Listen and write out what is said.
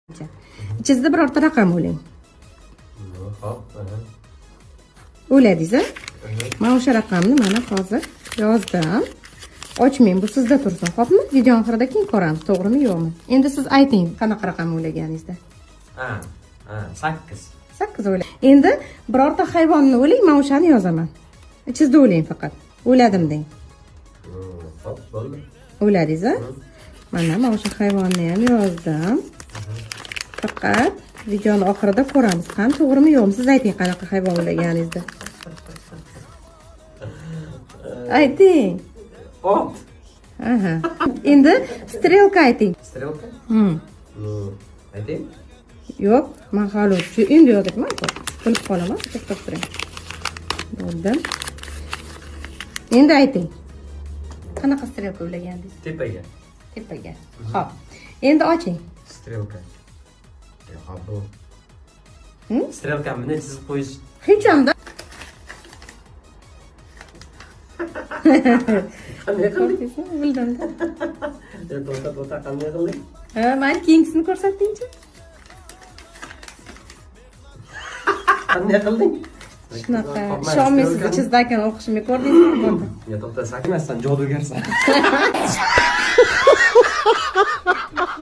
Ichingizda birorta raqam o'ylang. Hop, aha. O'yladingiz, a? Man o'sha raqamni mana hozir yozdim. Ochmang, bu sizda tursin, xo'pmi? Video oxirida keyin ko'ramiz, to'g'rimi, yo'qmi. Endi siz ayting, qanaqa raqam o'ylaganingizda. Ha, ha, 8. 8 o'ylang. Endi birorta hayvonni o'ylang, man o'shani yozaman. Ichingizda o'ylang faqat. O'yladim deng. Hop, bo'ldi. O'yladingiz, a? Mana man o'sha hayvonni ham yozdim. Faqat videoni oxirida ko'ramiz, qani to'g'rimi, yo'qmi. Siz ayting, qanaqa hayvon o'ylaganingizni. Ayting. Ot. Aha. Endi strelka ayting. Strelka? Hmm. Ну, ayting. Yo'q, man hali endi yozyapman. Bilib qolaman, to'xtab turing. Bo'ldi. Endi ayting. Qanaqa strelka o'ylagandingiz? Tepaga. Tepaga. Xo'p. Endi oching. Strelka. Hop, bu. Hmm? Strelka bunday chizib qo'yish. Hech hamda. Qanday qilding? Bildim. To'xta, to'xta, qanday qilding? Ha, mayli, keyingisini ko'rsatingchi. Qanday qilding? Shunaqa. Ishonmaysiz, ichingizdagiini o'qishimni ko'rdingizmi? Bo'ldi. Ya to'xta, sakmassan, jodugarsan.